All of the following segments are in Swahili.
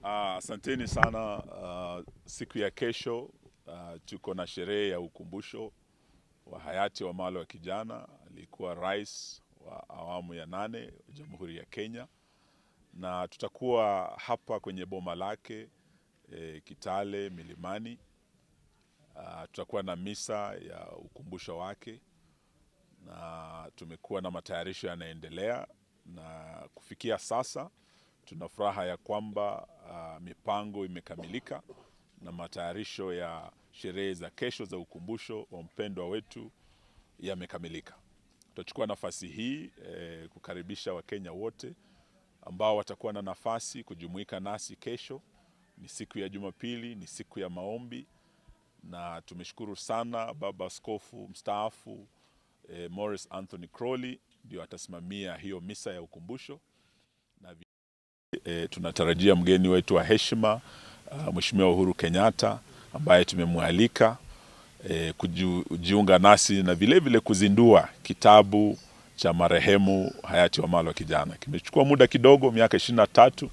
Asanteni sana. Siku ya kesho tuko na sherehe ya ukumbusho wa hayati Wamalwa Kijana, alikuwa rais wa awamu ya 8 wa Jamhuri ya Kenya, na tutakuwa hapa kwenye boma lake Kitale Milimani. Tutakuwa na misa ya ukumbusho wake na tumekuwa na matayarisho yanaendelea, na kufikia sasa tuna furaha ya kwamba mipango imekamilika na matayarisho ya sherehe za kesho za ukumbusho wa mpendwa wetu yamekamilika. Tutachukua nafasi hii kukaribisha Wakenya wote ambao watakuwa na nafasi kujumuika nasi kesho. Ni siku ya Jumapili, ni siku ya maombi, na tumeshukuru sana Baba Askofu mstaafu Morris Anthony Crowley ndio atasimamia hiyo misa ya ukumbusho na tunatarajia mgeni wetu wa heshima Mheshimiwa Uhuru Kenyatta ambaye tumemwalika kujiunga nasi na vile vile kuzindua kitabu cha marehemu hayati Wamalwa Kijana. Kimechukua muda kidogo, miaka 23,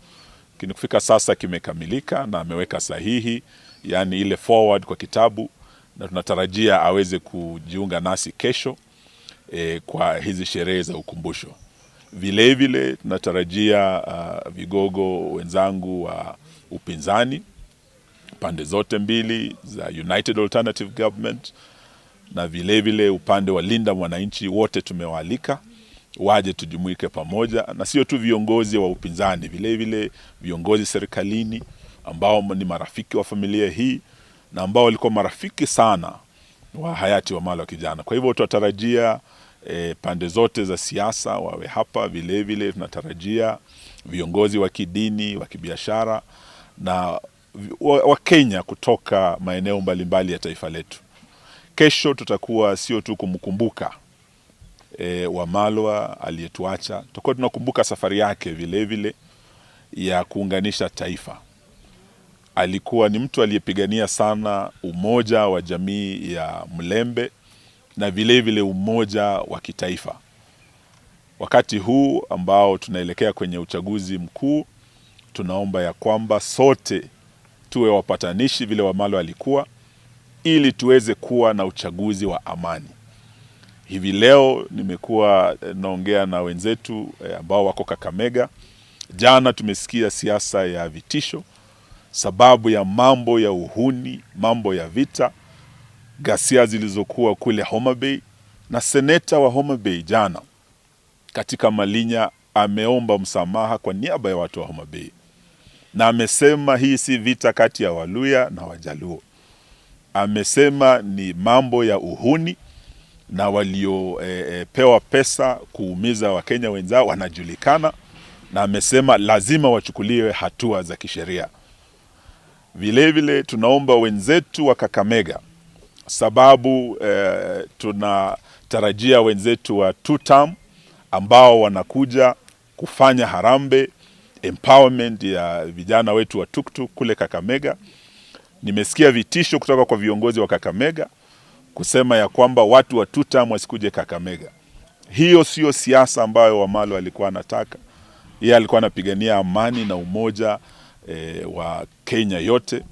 lakini kufika sasa kimekamilika na ameweka sahihi, yani ile forward kwa kitabu, na tunatarajia aweze kujiunga nasi kesho kwa hizi sherehe za ukumbusho. Vile vile tunatarajia vigogo wenzangu wa upinzani pande zote mbili za United Alternative Government na vile vile upande wa Linda Mwananchi, wote tumewaalika waje tujumuike pamoja, na sio tu viongozi wa upinzani, vile vile viongozi serikalini ambao ni marafiki wa familia hii na ambao walikuwa marafiki sana wa hayati Wamalwa Kijana. Kwa hivyo tunatarajia pande zote za siasa wawe hapa. Vile vile tunatarajia viongozi wa kidini, wa kibiashara na Wakenya kutoka maeneo mbalimbali ya taifa letu. Kesho tutakuwa sio tu kumkumbuka Wamalwa aliyetuacha, tutakuwa tunakumbuka safari yake vile vile ya kuunganisha taifa. Alikuwa ni mtu aliyepigania sana umoja wa jamii ya Mlembe na vile vile umoja wa kitaifa. Wakati huu ambao tunaelekea kwenye uchaguzi mkuu, tunaomba ya kwamba sote tuwe wapatanishi vile Wamalwa alikuwa, ili tuweze kuwa na uchaguzi wa amani. Hivi leo nimekuwa naongea na wenzetu ambao wako Kakamega. Jana tumesikia siasa ya vitisho, sababu ya mambo ya uhuni, mambo ya vita, ghasia zilizokuwa kule Homa Bay, na seneta wa Homa Bay jana katika Malinya ameomba msamaha kwa niaba ya watu wa Homa Bay, na amesema hii si vita kati ya Waluya na Wajaluo. Amesema ni mambo ya uhuni na waliopewa pesa kuumiza Wakenya wenzao wanajulikana, na amesema lazima wachukuliwe hatua za kisheria. Vile vile tunaomba wenzetu wa Kakamega, sababu tunatarajia wenzetu wa two term ambao wanakuja kufanya harambee empowerment ya vijana wetu wa tuktuk kule Kakamega. Nimesikia vitisho kutoka kwa viongozi wa Kakamega kusema ya kwamba watu wa two term wasikuje Kakamega. Hiyo sio siasa ambayo Wamalwa alikuwa anataka. Yeye alikuwa anapigania amani na umoja wa Kenya yote,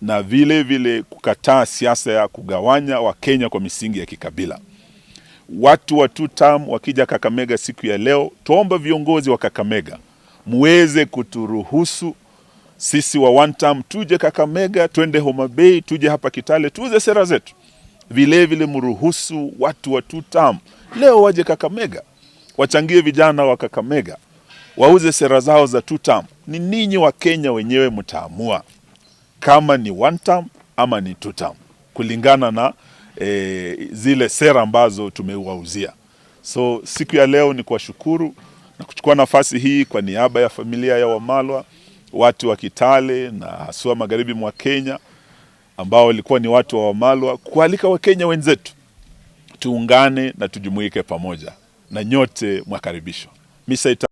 na vile vile kukataa siasa ya kugawanya Wakenya kwa misingi ya kikabila. Watu wa two term wakija Kakamega siku ya leo, tuomba viongozi wa Kakamega muweze kuturuhusu sisi wa one term tuje Kakamega, twende Homa Bay, tuje hapa Kitale, tuuze sera zetu. Vile vile mruhusu watu wa two term leo waje Kakamega, wachangie vijana wa Kakamega, wauze sera zao za two term. Ni ninyi wa Kenya wenyewe mtaamua kama ni one term ama ni two term, kulingana na zile sera ambazo tumewauzia. So siku ya leo ni kuwashukuru na kuchukua nafasi hii kwa niaba ya familia ya Wamalwa, watu wa Kitale na haswa magharibi mwa Kenya ambao walikuwa ni watu wa Wamalwa, kualika Wakenya wenzetu tuungane na tujumuike pamoja, na nyote mwakaribishwa. Misa